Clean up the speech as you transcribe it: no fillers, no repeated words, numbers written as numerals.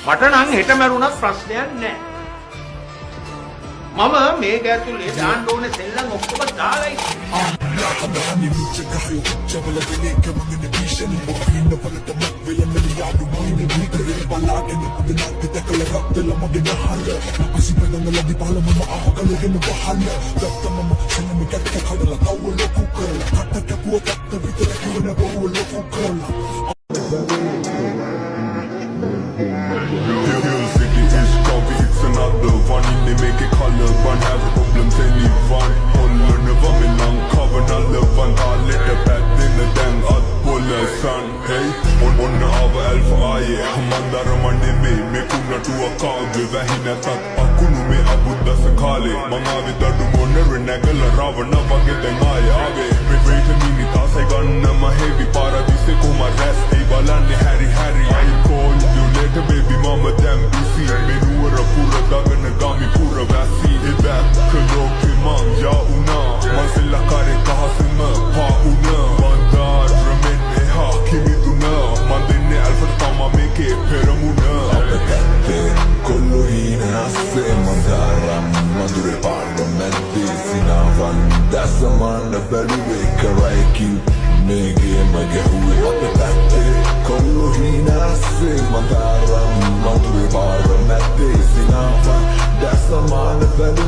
මට නම් හෙට මැරුණත් ප්‍රශ්නයක් නෑ. මම මේක ඇතුලේ දාන්න ඕනේ සෙල්ලම් ඔක්කොම දාලා ඉන්නේ. Hill City is coffee, it's another one. ඉන්නේ මේකේ color one, have problems anyone. හොල්ලනවා මේ ලංකාව නලවන් තාලෙට පැද්දෙන දැන් අත් පොලසන්. Hey, ඔන්න ආව ඇල්ෆා ආයේ. මන්දර මන් නෙමෙයි මේ කුණටුව කාගේ වැහි නැතත් අකුණු මේ අබුද්දස කාලේ. මං ආවේ දඩු මොනර නැගලා රාවණ වගේ දැන් ආයේ ආවේ. Wait a minute, ආසයි ගන්නම heavy පාරදිසේ කොහම රැස් ඒ බලන්නේ හැරි හැරි. I call you later, baby, මම දැන් busy. මේ නුවර පුර දගන ගාමි පුර වැසි. ඒ දැක්ක ලෝකෙ මං යා වුණා. මං සෙල්ලක්කාරේ කහසෙම පා වුණා. මන්දාරමෙන් එහා කිමිදුනා. මං දෙන්නේ ඇල්ෆට තමා මේකේ පෙරමුණ. පැත්තේ කොල්ලො හීන අස්සේ මන්දාරම් මధుරේ පාර මැද්දේ සිනාවන් දැසමාන බැලුවේ කරයිකින් මේගේම ගැහුවේ. අපේ පැත්තේ කොල්ලො හීන අස්සේ මන්දාරම් මధుරේ පාර මැද්දේ සිනාවන් දැසමාන බැලුවේ.